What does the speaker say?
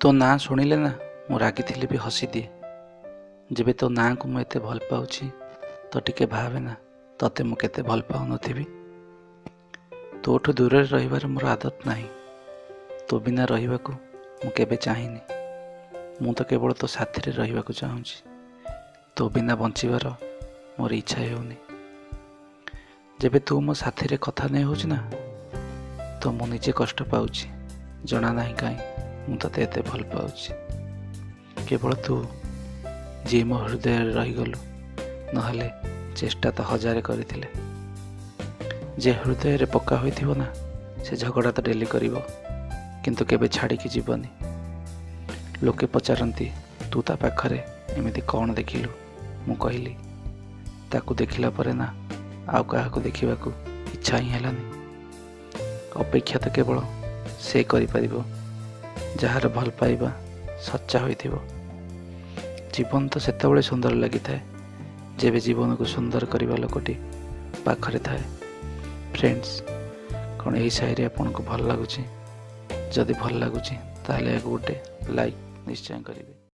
ତୋ ନାଁ ଶୁଣିଲେ ନା ମୁଁ ରାଗିଥିଲେ ବି ହସିଦିଏ। ଯେବେ ତୋ ନାଁକୁ ମୁଁ ଏତେ ଭଲ ପାଉଛି, ତ ଟିକେ ଭାବେ ନା ତୋତେ ମୁଁ କେତେ ଭଲ ପାଉନଥିବି। ତୋଠୁ ଦୂରରେ ରହିବାର ମୋର ଆଦତ ନାହିଁ। ତୋ ବିନା ରହିବାକୁ ମୁଁ କେବେ ଚାହିଁନି। ମୁଁ ତ କେବଳ ତୋ ସାଥିରେ ରହିବାକୁ ଚାହୁଁଛି। ତୋ ବିନା ବଞ୍ଚିବାର ମୋର ଇଚ୍ଛା ହେଉନି। ଯେବେ ତୁ ମୋ ସାଥିରେ କଥା ନେଇ ହେଉଛି ନା, ତ ମୁଁ ନିଜେ କଷ୍ଟ ପାଉଛି। ଜଣା ନାହିଁ କାହିଁ ମୁଁ ତୋତେ ଏତେ ଭଲ ପାଉଛି। କେବଳ ତୁ ଯିଏ ମୋ ହୃଦୟରେ ରହିଗଲୁ, ନହେଲେ ଚେଷ୍ଟା ତ ହଜାରେ କରିଥିଲେ। ଯେ ହୃଦୟରେ ପକ୍କା ହୋଇଥିବ ନା, ସେ ଝଗଡ଼ା ତ ଡେଲି କରିବ, କିନ୍ତୁ କେବେ ଛାଡ଼ିକି ଯିବନି। ଲୋକେ ପଚାରନ୍ତି, ତୁ ତା ପାଖରେ ଏମିତି କ'ଣ ଦେଖିଲୁ? ମୁଁ କହିଲି, ତାକୁ ଦେଖିଲା ପରେ ନା ଆଉ କାହାକୁ ଦେଖିବାକୁ ଇଚ୍ଛା ହିଁ ହେଲାନି। ଅପେକ୍ଷା ତ କେବଳ ସେ କରିପାରିବ ଯାହାର ଭଲ ପାଇବା ସଚ୍ଚା ହୋଇଥିବ। ଜୀବନ ତ ସେତେବେଳେ ସୁନ୍ଦର ଲାଗିଥାଏ ଯେବେ ଜୀବନକୁ ସୁନ୍ଦର କରିବା ଲୋକଟି ପାଖରେ ଥାଏ। ଫ୍ରେଣ୍ଡସ୍, କ'ଣ ଏହି ସାଇରୀ ଆପଣଙ୍କୁ ଭଲ ଲାଗୁଛି? ଯଦି ଭଲ ଲାଗୁଛି ତାହେଲେ ଏହାକୁ ଗୋଟେ ଲାଇକ୍ ନିଶ୍ଚୟ କରିବେ।